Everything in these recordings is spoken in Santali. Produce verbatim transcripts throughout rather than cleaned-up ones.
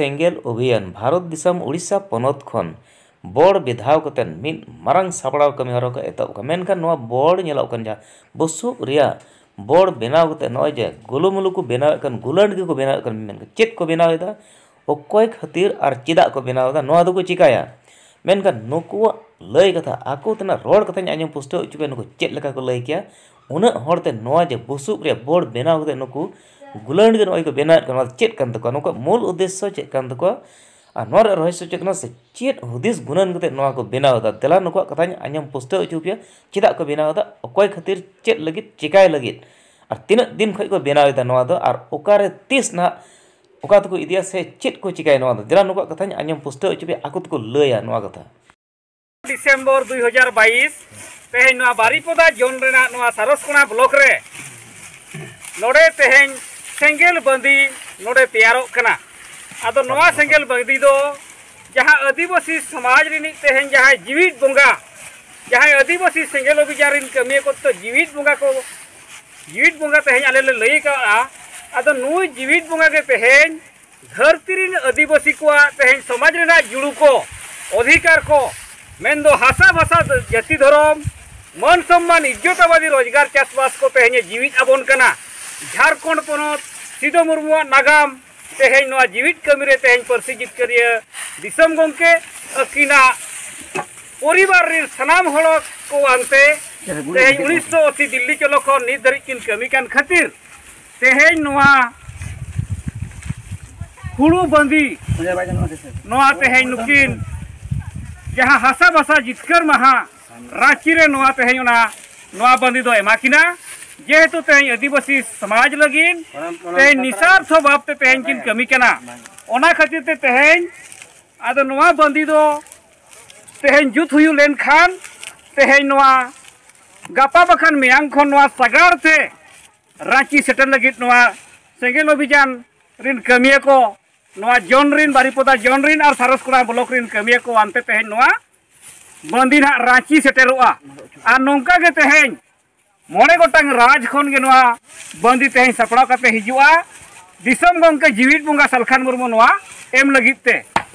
ᱥᱮᱸᱜᱮᱞ ᱚᱵᱷᱤᱭᱟᱱ ᱵᱷᱟᱨᱚᱛ ᱫᱤᱥᱚᱢ ᱳᱰᱤᱥᱟ ᱯᱚᱱᱚᱛ ᱠᱷᱚᱱ ᱵᱚᱲ ᱵᱮᱫᱷᱟᱣ ᱠᱟᱛᱮ ᱢᱤᱫ ᱢᱟᱨᱟᱝ ᱥᱟᱯᱲᱟᱣ ᱠᱟᱹᱢᱤ ᱦᱚᱨᱟ ᱠᱚ ᱮᱛᱚᱦᱚᱵ ᱠᱟᱜᱼᱟ᱾ ᱢᱮᱱᱠᱷᱟᱱ ᱱᱚᱣᱟ ᱵᱚᱲ ᱧᱮᱞᱚᱜ ᱠᱟᱱ ᱡᱟᱦᱟᱸ ᱵᱩᱥᱩᱵ ᱨᱮᱭᱟᱜ ᱵᱚᱲ ᱵᱮᱱᱟᱣ ᱠᱟᱛᱮ ᱱᱚᱜᱼᱚᱭ ᱡᱮ ᱜᱩᱞᱩᱢᱩᱞᱩ ᱠᱚ ᱵᱮᱱᱟᱣᱮᱫ ᱠᱟᱱ, ᱜᱩᱞᱟᱹᱰ ᱜᱮᱠᱚ ᱵᱮᱱᱟᱣᱮᱫ ᱠᱟᱱ, ᱢᱮᱱᱠᱷᱟᱱ ᱪᱮᱫ ᱠᱚ ᱵᱮᱱᱟᱣ ᱮᱫᱟ, ᱚᱠᱚᱭ ᱠᱷᱟᱹᱛᱤᱨ ᱟᱨ ᱪᱮᱫᱟᱜ ᱠᱚ ᱵᱮᱱᱟᱣ ᱮᱫᱟ, ᱱᱚᱣᱟ ᱫᱚᱠᱚ ᱪᱤᱠᱟᱭᱟ? ᱢᱮᱱᱠᱷᱟᱱ ᱱᱩᱠᱩᱣᱟᱜ ᱞᱟᱹᱭ ᱠᱟᱛᱷᱟ, ᱟᱠᱚ ᱛᱮᱱᱟᱜ ᱨᱚᱲ ᱠᱟᱛᱷᱟᱧ ᱟᱸᱡᱚᱢ ᱯᱩᱥᱴᱟᱹᱣ ᱦᱚᱪᱚ ᱯᱮᱭᱟ, ᱱᱩᱠᱩ ᱪᱮᱫ ᱞᱮᱠᱟ ᱠᱚ ᱞᱟᱹᱭ ᱠᱮᱭᱟ᱾ ᱩᱱᱟᱹᱜ ᱦᱚᱲᱛᱮ ᱱᱚᱣᱟ ᱡᱮ ᱵᱩᱥᱩᱵ ᱨᱮᱭᱟᱜ ᱵᱚᱲ ᱵᱮᱱᱟᱣ ᱠᱟᱛᱮ ᱱᱩᱠᱩ ᱜᱩᱞᱟᱹᱰ ᱜᱮ ᱱᱚᱜᱼᱚᱭ ᱠᱚ ᱵᱮᱱᱟᱣᱮᱫ ᱠᱟᱱᱟ, ᱱᱚᱣᱟ ᱫᱚ ᱪᱮᱫ ᱠᱟᱱ ᱛᱟᱠᱚᱣᱟ? ᱱᱩᱠᱩᱣᱟᱜ ᱢᱩᱞ ᱩᱫᱽᱫᱮᱥᱥᱚ ᱪᱮᱫ ᱠᱟᱱ ᱛᱟᱠᱚᱣᱟ? ᱟᱨ ᱱᱚᱣᱟ ᱨᱮᱭᱟᱜ ᱨᱚᱦᱚᱥᱭᱚ ᱪᱮᱫ ᱠᱟᱱᱟ? ᱥᱮ ᱪᱮᱫ ᱦᱩᱫᱤᱥ ᱜᱩᱱᱟᱹᱱ ᱠᱟᱛᱮ ᱱᱚᱣᱟ ᱠᱚ ᱵᱮᱱᱟᱣ ᱮᱫᱟ? ᱫᱮᱞᱟ ᱱᱩᱠᱩᱣᱟᱜ ᱠᱟᱛᱷᱟᱧ ᱟᱸᱡᱚᱢ ᱯᱩᱥᱴᱟᱹᱣ ᱦᱚᱪᱚ ᱯᱮᱭᱟ, ᱪᱮᱫᱟᱜ ᱠᱚ ᱵᱮᱱᱟᱣ ᱮᱫᱟ, ᱚᱠᱚᱭ ᱠᱷᱟᱹᱛᱤᱨ, ᱪᱮᱫ ᱞᱟᱹᱜᱤᱫ, ᱪᱮᱠᱟᱭ ᱞᱟᱹᱜᱤᱫ, ᱟᱨ ᱛᱤᱱᱟᱹᱜ ᱫᱤᱱ ᱠᱷᱚᱱ ᱠᱚ ᱵᱮᱱᱟᱣ ᱮᱫᱟ ᱱᱚᱣᱟ ᱫᱚ, ᱟᱨ ᱚᱠᱟᱨᱮ ᱛᱤᱥ ᱱᱟᱦᱟᱜ ᱚᱠᱟ ᱛᱮᱠᱚ ᱤᱫᱤᱭᱟ ᱥᱮ ᱪᱮᱫ ᱠᱚ ᱪᱤᱠᱟᱹᱭᱟ ᱱᱚᱣᱟ ᱫᱚ? ᱫᱮᱞᱟ ᱱᱩᱠᱩᱣᱟᱜ ᱠᱟᱛᱷᱟᱧ ᱟᱸᱡᱚᱢ ᱯᱩᱥᱴᱟᱹᱣ ᱦᱚᱪᱚ ᱯᱮᱭᱟ, ᱟᱠᱚ ᱛᱮᱠᱚ ᱞᱟᱹᱭᱟ ᱱᱚᱣᱟ ᱠᱟᱛᱷᱟ᱾ ᱰᱤᱥᱮᱢᱵᱚᱨ ᱫᱩᱭ ᱦᱟᱡᱟᱨ ᱵᱟᱭᱤᱥ, ᱛᱮᱦᱮᱧ ᱱᱚᱣᱟ ᱵᱟᱨᱤᱯᱚᱫᱟ ᱡᱳᱱ ᱨᱮᱱᱟᱜ ᱱᱚᱣᱟ ᱥᱟᱨᱚᱥᱠᱳᱱᱟ ᱵᱞᱚᱠ ᱨᱮ ᱱᱚᱰᱮ ᱛᱮᱦᱮᱧ ᱥᱮᱸᱜᱮᱞ ᱵᱟᱸᱫᱤ ᱱᱚᱰᱮ ᱛᱮᱭᱟᱨᱚᱜ ᱠᱟᱱᱟ᱾ ᱟᱫᱚ ᱱᱚᱣᱟ ᱥᱮᱸᱜᱮᱞ ᱵᱟᱸᱫᱤ ᱫᱚ ᱡᱟᱦᱟᱸ ᱟᱹᱫᱤᱵᱟᱹᱥᱤ ᱥᱚᱢᱟᱡᱽ ᱨᱤᱱᱤᱡ ᱛᱮᱦᱮᱧ ᱡᱟᱦᱟᱸᱭ ᱡᱤᱣᱤᱫ ᱵᱚᱸᱜᱟ, ᱡᱟᱦᱟᱸᱭ ᱟᱹᱫᱤᱵᱟᱹᱥᱤ ᱥᱮᱸᱜᱮᱞ ᱚᱵᱷᱤᱡᱟᱱ ᱨᱤᱱ ᱠᱟᱹᱢᱤᱭᱟᱹ ᱠᱚ ᱛᱚ ᱡᱤᱣᱤᱫ ᱵᱚᱸᱜᱟ ᱠᱚ, ᱡᱤᱣᱤᱫ ᱵᱚᱸᱜᱟ ᱛᱮᱦᱮᱧ ᱟᱞᱮ ᱞᱮ ᱞᱟᱹᱭ ᱠᱟᱜᱼᱟ᱾ ᱟᱫᱚ ᱱᱩᱭ ᱡᱤᱣᱤᱫ ᱵᱚᱸᱜᱟ ᱜᱮ ᱛᱮᱦᱮᱧ ᱫᱷᱟᱹᱨᱛᱤ ᱨᱤᱱ ᱟᱹᱫᱤᱵᱟᱹᱥᱤ ᱠᱚᱣᱟᱜ ᱛᱮᱦᱮᱧ ᱥᱚᱢᱟᱡᱽ ᱨᱮᱱᱟᱜ ᱡᱩᱲᱩ ᱠᱚ, ᱚᱫᱷᱤᱠᱟᱨ ᱠᱚ, ᱢᱮᱱᱫᱚ ᱦᱟᱥᱟ ᱵᱷᱟᱥᱟ, ᱡᱟᱹᱛᱤ ᱫᱷᱚᱨᱚᱢ, ᱢᱟᱹᱱ ᱥᱚᱢᱢᱟᱱ, ᱤᱡᱽᱡᱚᱛ ᱟᱵᱟᱫᱤ, ᱨᱳᱡᱽᱜᱟᱨ, ᱪᱟᱥᱵᱟᱥ ᱠᱚ ᱛᱮᱦᱮᱧ ᱮ ᱡᱤᱣᱤᱫ ᱟᱵᱚᱱ ᱠᱟᱱᱟ᱾ ᱡᱷᱟᱲᱠᱷᱚᱸᱰ ᱯᱚᱱᱚᱛ ᱥᱤᱫᱩ ᱢᱩᱨᱢᱩᱣᱟᱜ ᱱᱟᱜᱟᱢ ᱛᱮᱦᱮᱧ ᱱᱚᱣᱟ ᱡᱤᱣᱤᱫ ᱠᱟᱹᱢᱤ ᱨᱮ ᱛᱮᱦᱮᱧ ᱯᱟᱹᱨᱥᱤ ᱡᱤᱛᱠᱟᱹᱨᱤᱭᱟᱹ ᱫᱤᱥᱚᱢ ᱜᱚᱢᱠᱮ ᱟᱹᱠᱤᱱᱟᱜ ᱯᱚᱨᱤᱵᱟᱨ ᱨᱤᱱ ᱥᱟᱱᱟᱢ ᱦᱚᱲ ᱠᱚ ᱟᱱᱛᱮ ᱛᱮᱦᱮᱧ ᱩᱱᱤᱥᱥᱚ ᱟᱥᱤ ᱫᱤᱞᱞᱤ ᱪᱚᱞᱚ ᱠᱷᱚᱱ ᱱᱤᱛ ᱫᱷᱟᱹᱨᱤᱡ ᱠᱤᱱ ᱠᱟᱹᱢᱤ ᱠᱟᱱ ᱠᱷᱟᱹᱛᱤᱨ ᱛᱮᱦᱮᱧ ᱱᱚᱣᱟ ᱦᱩᱲᱩ ᱵᱟᱸᱫᱤ, ᱱᱚᱣᱟ ᱛᱮᱦᱮᱧ ᱱᱩᱠᱤᱱ ᱡᱟᱦᱟᱸ ᱦᱟᱥᱟ ᱵᱷᱟᱥᱟ ᱡᱤᱛᱠᱟᱹᱨ ᱢᱟᱦᱟ ᱨᱟᱸᱪᱤ ᱨᱮ ᱱᱚᱣᱟ ᱛᱮᱦᱮᱧ ᱚᱱᱟ ᱱᱚᱣᱟ ᱵᱟᱸᱫᱤ ᱫᱚ ᱮᱢᱟ ᱠᱤᱱᱟ᱾ ᱡᱮᱦᱮᱛᱩ ᱛᱮᱦᱮᱧ ᱟᱹᱫᱤᱵᱟᱹᱥᱤ ᱥᱚᱢᱟᱡᱽ ᱞᱟᱹᱜᱤᱫ ᱛᱮᱦᱮᱧ ᱱᱤᱥᱟᱨᱛᱷᱚ ᱵᱷᱟᱵᱽ ᱛᱮ ᱛᱮᱦᱮᱧ ᱠᱤᱱ ᱠᱟᱹᱢᱤ ᱠᱟᱱᱟ, ᱚᱱᱟ ᱠᱷᱟᱹᱛᱤᱨ ᱛᱮ ᱛᱮᱦᱮᱧ ᱟᱫᱚ ᱱᱚᱣᱟ ᱵᱟᱸᱫᱤ ᱫᱚ ᱛᱮᱦᱮᱧ ᱡᱩᱛ ᱦᱩᱭᱩᱜ ᱞᱮᱱᱠᱷᱟᱱ ᱛᱮᱦᱮᱧ ᱱᱚᱣᱟ ᱜᱟᱯᱟ ᱵᱟᱠᱷᱟᱱ ᱢᱮᱭᱟᱝ ᱠᱷᱚᱱ ᱱᱚᱣᱟ ᱥᱟᱜᱟᱲ ᱛᱮ ᱨᱟᱸᱪᱤ ᱥᱮᱴᱮᱨ ᱞᱟᱹᱜᱤᱫ ᱱᱚᱣᱟ ᱥᱮᱸᱜᱮᱞ ᱚᱵᱷᱤᱡᱟᱱ ᱨᱤᱱ ᱠᱟᱹᱢᱤᱭᱟᱹ ᱠᱚ, ᱱᱚᱣᱟ ᱡᱳᱱ ᱨᱤᱱ, ᱵᱟᱨᱤᱯᱚᱫᱟ ᱡᱳᱱ ᱨᱤᱱ ᱟᱨ ᱥᱟᱨᱚᱥᱠᱳᱱᱟ ᱵᱞᱚᱠ ᱨᱤᱱ ᱠᱟᱹᱢᱤᱭᱟᱹ ᱠᱚ ᱟᱱᱛᱮ ᱛᱮᱦᱮᱧ ᱱᱚᱣᱟ ᱵᱟᱸᱫᱤ ᱱᱟᱦᱟᱜ ᱨᱟᱸᱪᱤ ᱥᱮᱴᱮᱨᱚᱜᱼᱟ᱾ ᱟᱨ ᱱᱚᱝᱠᱟ ᱜᱮ ᱛᱮᱦᱮᱧ ᱢᱚᱬᱮ ᱜᱚᱴᱟᱝ ᱨᱟᱡᱽ ᱠᱷᱚᱱ ᱜᱮ ᱱᱚᱣᱟ ᱵᱟᱸᱫᱤ ᱛᱮᱦᱮᱧ ᱥᱟᱯᱲᱟᱣ ᱠᱟᱛᱮ ᱦᱤᱡᱩᱜᱼᱟ᱾ ᱫᱤᱥᱚᱢ ᱜᱚᱢᱠᱮ ᱡᱤᱣᱤᱫ ᱵᱚᱸᱜᱟ ᱥᱟᱞᱠᱷᱟᱱ ᱢᱩᱨᱢᱩ ᱱᱚᱣᱟ ᱮᱢ ᱞᱟᱹᱜᱤᱫ ᱛᱮ᱾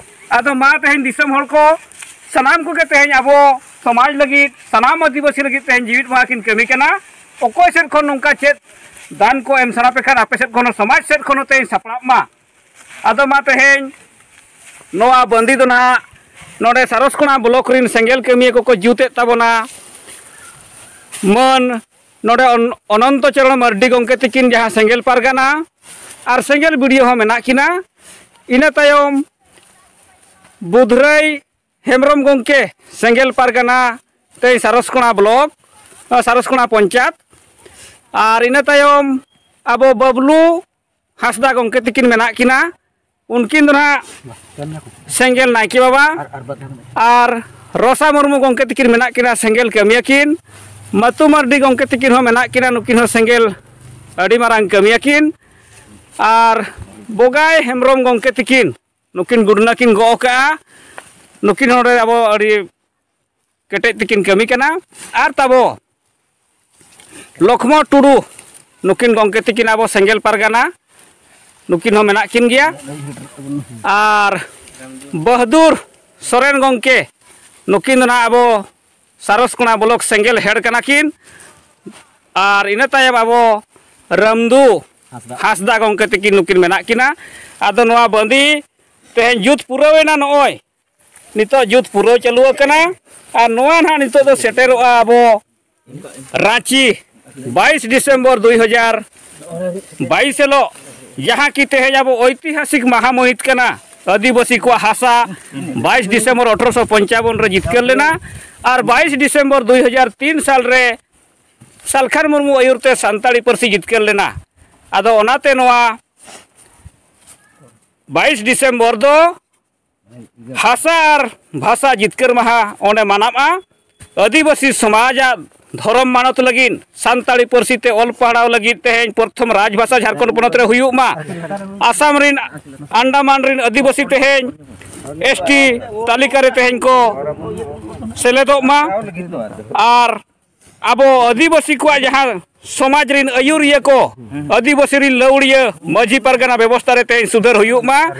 ᱟᱫᱚ ᱢᱟ ᱛᱮᱦᱮᱧ ᱫᱤᱥᱚᱢ ᱦᱚᱲ ᱠᱚ ᱥᱟᱱᱟᱢ ᱠᱚᱜᱮ ᱛᱮᱦᱮᱧ ᱟᱵᱚ ᱥᱚᱢᱟᱡᱽ ᱞᱟᱹᱜᱤᱫ, ᱥᱟᱱᱟᱢ ᱟᱹᱫᱤᱵᱟᱹᱥᱤ ᱞᱟᱹᱜᱤᱫ ᱛᱮᱦᱮᱧ ᱡᱤᱣᱤᱫ ᱵᱚᱸᱜᱟ ᱠᱤᱱ ᱠᱟᱹᱢᱤ ᱠᱟᱱᱟ᱾ ᱚᱠᱚᱭ ᱥᱮᱫ ᱠᱷᱚᱱ ᱱᱚᱝᱠᱟ ᱪᱮᱫ ᱫᱟᱱ ᱠᱚ ᱮᱢ ᱥᱟᱱᱟ ᱯᱮ ᱠᱷᱟᱱ ᱟᱯᱮ ᱥᱮᱫ ᱠᱷᱚᱱ ᱦᱚᱸ ᱥᱚᱢᱟᱡᱽ ᱥᱮᱫ ᱠᱷᱚᱱ ᱦᱚᱸ ᱛᱮᱦᱮᱧ ᱥᱟᱯᱲᱟᱜ ᱢᱟ᱾ ᱟᱫᱚ ᱢᱟ ᱛᱮᱦᱮᱧ ᱱᱚᱣᱟ ᱵᱟᱸᱫᱤ ᱫᱚ ᱱᱟᱦᱟᱜ ᱱᱚᱰᱮ ᱥᱟᱨᱚᱥᱠᱳᱱᱟ ᱵᱞᱚᱠ ᱨᱤᱱ ᱥᱮᱸᱜᱮᱞ ᱠᱟᱹᱢᱤᱭᱟᱹ ᱠᱚᱠᱚ ᱡᱩᱛᱮᱫ ᱛᱟᱵᱚᱱᱟ᱾ ᱢᱟᱹᱱ ᱱᱚᱰᱮ ᱚᱱ-, ᱚᱱᱚᱱᱛᱚ ᱪᱚᱨᱚᱬ ᱢᱟᱨᱰᱤ ᱜᱚᱢᱠᱮ ᱛᱤᱠᱤᱱ ᱡᱟᱦᱟᱸ ᱥᱮᱸᱜᱮᱞ ᱯᱟᱨᱜᱟᱱᱟ ᱟᱨ ᱥᱮᱸᱜᱮᱞ ᱵᱤᱰᱤᱭᱳ ᱦᱚᱸ ᱢᱮᱱᱟᱜ ᱠᱤᱱᱟ᱾ ᱤᱱᱟᱹ ᱛᱟᱭᱚᱢ ᱵᱩᱫᱷᱨᱟᱹᱭ ᱦᱮᱢᱵᱨᱚᱢ ᱜᱚᱢᱠᱮ ᱥᱮᱸᱜᱮᱞ ᱯᱟᱨᱜᱟᱱᱟ ᱛᱮᱦᱮᱧ ᱥᱟᱨᱚᱥᱠᱳᱱᱟ ᱵᱞᱚᱠ, ᱥᱟᱨᱚᱥᱠᱳᱱᱟ ᱯᱚᱧᱪᱟᱭᱮᱛ᱾ ᱟᱨ ᱤᱱᱟᱹ ᱛᱟᱭᱚᱢ ᱟᱵᱚ ᱵᱟᱵᱞᱩ ᱦᱟᱸᱥᱫᱟ ᱜᱚᱢᱠᱮ ᱛᱤᱠᱤᱱ ᱢᱮᱱᱟᱜ ᱠᱤᱱᱟ, ᱩᱱᱠᱤᱱ ᱫᱚ ᱱᱟᱦᱟᱜ ᱥᱮᱸᱜᱮᱞ ᱱᱟᱭᱠᱮ ᱵᱟᱵᱟ᱾ ᱟᱨ ᱨᱚᱥᱟ ᱢᱩᱨᱢᱩ ᱜᱚᱢᱠᱮ ᱛᱤᱠᱤᱱ ᱢᱮᱱᱟᱜ ᱠᱤᱱᱟ, ᱥᱮᱸᱜᱮᱞ ᱠᱟᱹᱢᱤᱭᱟᱹ ᱠᱤᱱ᱾ ᱢᱟᱛᱩ ᱢᱟᱨᱰᱤ ᱜᱚᱢᱠᱮ ᱛᱤᱠᱤᱱ ᱦᱚᱸ ᱢᱮᱱᱟᱜ ᱠᱤᱱᱟ, ᱱᱩᱠᱤᱱ ᱦᱚᱸ ᱥᱮᱸᱜᱮᱞ ᱟᱹᱰᱤ ᱢᱟᱨᱟᱝ ᱠᱟᱹᱢᱤᱭᱟᱹ ᱠᱤᱱ᱾ ᱟᱨ ᱵᱚᱜᱟᱭ ᱦᱮᱢᱵᱨᱚᱢ ᱜᱚᱢᱠᱮ ᱛᱤᱠᱤᱱ, ᱱᱩᱠᱤᱱ ᱜᱩᱰᱱᱟ ᱠᱤᱱ ᱜᱚᱜ ᱟᱠᱟᱜᱼᱟ᱾ ᱱᱩᱠᱤᱱ ᱦᱚᱸ ᱱᱚᱰᱮ ᱟᱵᱚ ᱟᱹᱰᱤ ᱠᱮᱴᱮᱡ ᱛᱮᱠᱤᱱ ᱠᱟᱹᱢᱤ ᱠᱟᱱᱟ᱾ ᱟᱨ ᱛᱟᱵᱚ ᱞᱚᱠᱷᱢᱚ ᱴᱩᱰᱩ, ᱱᱩᱠᱤᱱ ᱜᱚᱢᱠᱮ ᱛᱤᱠᱤᱱ ᱟᱵᱚ ᱥᱮᱸᱜᱮᱞ ᱯᱟᱨᱜᱟᱱᱟ, ᱱᱩᱠᱤᱱ ᱦᱚᱸ ᱢᱮᱱᱟᱜ ᱠᱤᱱ ᱜᱮᱭᱟ᱾ ᱟᱨ ᱵᱟᱦᱟᱫᱩᱨ ᱥᱚᱨᱮᱱ ᱜᱚᱢᱠᱮ, ᱱᱩᱠᱤᱱ ᱫᱚ ᱱᱟᱦᱟᱜ ᱟᱵᱚ ᱥᱟᱨᱚᱥᱠᱳᱱᱟ ᱵᱞᱚᱠ ᱥᱮᱸᱜᱮᱞ ᱦᱮᱰ ᱠᱟᱱᱟ ᱠᱤᱱ᱾ ᱟᱨ ᱤᱱᱟᱹ ᱛᱟᱭᱚᱢ ᱟᱵᱚ ᱨᱟᱢᱫᱩ ᱦᱟᱸᱥᱫᱟ᱾ ᱦᱟᱸᱥᱫᱟ ᱜᱚᱢᱠᱮ ᱛᱤᱠᱤᱱ ᱱᱩᱠᱤᱱ ᱢᱮᱱᱟᱜ ᱠᱤᱱᱟ᱾ ᱟᱫᱚ ᱱᱚᱣᱟ ᱵᱟᱸᱫᱤ ᱛᱮᱦᱮᱧ ᱡᱩᱛ ᱯᱩᱨᱟᱹᱣ ᱮᱱᱟ, ᱱᱚᱜᱼᱚᱭ ᱱᱤᱛᱚᱜ ᱡᱩᱛ ᱯᱩᱨᱟᱹᱣ ᱪᱟᱹᱞᱩ ᱟᱠᱟᱱᱟ᱾ ᱟᱨ ᱱᱚᱣᱟ ᱱᱟᱦᱟᱜ ᱱᱤᱛᱚᱜ ᱫᱚ ᱥᱮᱴᱮᱨᱚᱜᱼᱟ ᱟᱵᱚ ᱨᱟᱸᱪᱤ ᱵᱟᱭᱤᱥ ᱰᱤᱥᱮᱢᱵᱚᱨ ᱫᱩᱭ ᱦᱟᱡᱟᱨ ᱵᱟᱭᱤᱥ ᱦᱤᱞᱳᱜ, ᱡᱟᱦᱟᱸ ᱠᱤ ᱛᱮᱦᱮᱧ ᱟᱵᱚ ᱳᱭᱛᱤᱦᱟᱥᱤᱠ ᱢᱟᱦᱟ ᱢᱟᱹᱦᱤᱛ ᱠᱟᱱᱟ᱾ ᱟᱹᱫᱤᱵᱟᱹᱥᱤ ᱠᱚᱣᱟᱜ ᱦᱟᱥᱟ ᱵᱟᱭᱤᱥ ᱰᱤᱥᱮᱢᱵᱚᱨ ᱟᱴᱷᱨᱚᱥᱚ ᱯᱚᱧᱪᱟᱵᱚᱱ ᱨᱮ ᱡᱤᱛᱠᱟᱹᱨ ᱞᱮᱱᱟ ᱟᱨ ᱵᱟᱭᱤᱥ ᱰᱤᱥᱮᱢᱵᱚᱨ ᱫᱩᱭ ᱦᱟᱡᱟᱨ ᱛᱤᱱ ᱥᱟᱞ ᱨᱮ ᱥᱟᱞᱠᱷᱟᱱ ᱢᱩᱨᱢᱩ ᱟᱹᱭᱩᱨ ᱛᱮ ᱥᱟᱱᱛᱟᱲᱤ ᱯᱟᱹᱨᱥᱤ ᱡᱤᱛᱠᱟᱹᱨ ᱞᱮᱱᱟ᱾ ᱟᱫᱚ ᱚᱱᱟᱛᱮ ᱱᱚᱣᱟ ᱵᱟᱭᱤᱥ ᱰᱤᱥᱮᱢᱵᱚᱨ ᱫᱚ ᱦᱟᱥᱟ ᱟᱨ ᱵᱷᱟᱥᱟ ᱡᱤᱛᱠᱟᱹᱨ ᱢᱟᱦᱟ ᱚᱸᱰᱮ ᱢᱟᱱᱟᱜᱼᱟ᱾ ᱟᱹᱫᱤᱵᱟᱹᱥᱤ ᱥᱚᱢᱟᱡᱟᱜ ᱫᱷᱚᱨᱚᱢ ᱢᱟᱱᱚᱛ ᱞᱟᱹᱜᱤᱫ, ᱥᱟᱱᱛᱟᱲᱤ ᱯᱟᱹᱨᱥᱤ ᱛᱮ ᱚᱞ ᱯᱟᱲᱦᱟᱣ ᱞᱟᱹᱜᱤᱫ ᱛᱮᱦᱮᱧ ᱯᱨᱚᱛᱷᱚᱢ ᱨᱟᱡᱽ ᱵᱷᱟᱥᱟ ᱡᱷᱟᱲᱠᱷᱚᱸᱰ ᱯᱚᱱᱚᱛ ᱨᱮ ᱦᱩᱭᱩᱜ ᱢᱟ᱾ ᱟᱥᱟᱢ ᱨᱤᱱ, ᱟᱱᱰᱟᱢᱟᱱ ᱨᱤᱱ ᱟᱹᱫᱤᱵᱟᱹᱥᱤ ᱛᱮᱦᱮᱧ ᱮᱥ ᱴᱤ ᱛᱟᱹᱞᱤᱠᱟ ᱨᱮ ᱛᱮᱦᱮᱧ ᱠᱚ ᱥᱮᱞᱮᱫᱚᱜ ᱢᱟ᱾ ᱟᱨ ᱟᱵᱚ ᱟᱹᱫᱤᱵᱟᱹᱥᱤ ᱠᱚᱣᱟᱜ ᱡᱟᱦᱟᱸ ᱥᱚᱢᱟᱡᱽ ᱨᱤᱱ ᱟᱹᱭᱩᱨᱤᱭᱟᱹ ᱠᱚ, ᱟᱹᱫᱤᱵᱟᱹᱥᱤ ᱨᱤᱱ ᱞᱟᱹᱣᱲᱤᱭᱟᱹ ᱢᱟᱹᱡᱷᱤ ᱯᱟᱨᱜᱟᱱᱟ ᱵᱮᱵᱚᱥᱛᱷᱟ ᱨᱮ ᱛᱮᱦᱮᱧ ᱥᱩᱫᱷᱟᱹᱨ ᱦᱩᱭᱩᱜ ᱢᱟ᱾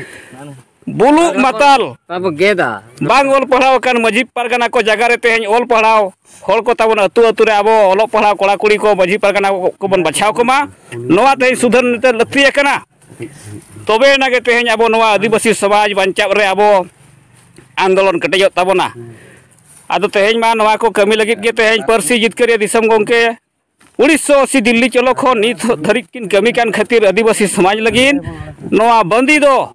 ᱵᱩᱞᱩᱜ ᱢᱟᱛᱟᱞ ᱟᱵᱚ ᱜᱮᱫᱟ᱾ ᱵᱟᱝ ᱚᱞ ᱯᱟᱲᱦᱟᱣ ᱟᱠᱟᱱ ᱢᱟᱹᱡᱷᱤ ᱯᱟᱨᱜᱟᱱᱟ ᱠᱚ ᱡᱟᱭᱜᱟ ᱨᱮ ᱛᱮᱦᱮᱧ ᱚᱞ ᱯᱟᱲᱦᱟᱣ ᱦᱚᱲ ᱠᱚ ᱛᱟᱵᱚᱱ ᱟᱹᱛᱩ ᱟᱹᱛᱩ ᱨᱮ ᱟᱵᱚ ᱚᱞᱚᱜ ᱯᱟᱲᱦᱟᱣ ᱠᱚᱲᱟ ᱠᱩᱲᱤ ᱠᱚ ᱢᱟᱹᱡᱷᱤ ᱯᱟᱨᱜᱟᱱᱟ ᱠᱚᱵᱚᱱ ᱵᱟᱪᱷᱟᱣ ᱠᱚᱢᱟ᱾ ᱱᱚᱣᱟ ᱛᱮᱦᱮᱧ ᱥᱩᱫᱷᱟᱹᱨ ᱱᱤᱛᱚᱜ ᱞᱟᱹᱠᱛᱤ ᱟᱠᱟᱱᱟ᱾ ᱛᱚᱵᱮ ᱮᱱᱟ ᱜᱮ ᱛᱮᱦᱮᱧ ᱟᱵᱚ ᱱᱚᱣᱟ ᱟᱹᱫᱤᱵᱟᱹᱥᱤ ᱥᱚᱢᱟᱡᱽ ᱵᱟᱧᱪᱟᱣ ᱨᱮ ᱟᱵᱚ ᱟᱱᱫᱳᱞᱚᱱ ᱠᱮᱴᱮᱡᱚᱜ ᱛᱟᱵᱚᱱᱟ᱾ ᱟᱫᱚ ᱛᱮᱦᱮᱧ ᱢᱟ ᱱᱚᱣᱟ ᱠᱚ ᱠᱟᱹᱢᱤ ᱞᱟᱹᱜᱤᱫ ᱜᱮ ᱛᱮᱦᱮᱧ ᱯᱟᱹᱨᱥᱤ ᱡᱤᱛᱠᱟᱹᱨᱤᱭᱟᱹ ᱫᱤᱥᱚᱢ ᱜᱚᱢᱠᱮ ᱩᱱᱤᱥᱥᱚ ᱟᱥᱤ ᱫᱤᱞᱞᱤ ᱪᱚᱞᱚ ᱠᱷᱚᱱ ᱱᱤᱛ ᱫᱷᱟᱹᱨᱤᱡ ᱠᱤᱱ ᱠᱟᱹᱢᱤ ᱠᱟᱱ ᱠᱷᱟᱹᱛᱤᱨ ᱟᱹᱫᱤᱵᱟᱹᱥᱤ ᱥᱚᱢᱟᱡᱽ ᱞᱟᱹᱜᱤᱫ ᱱᱚᱣᱟ ᱵᱟᱸᱫᱤ ᱫᱚ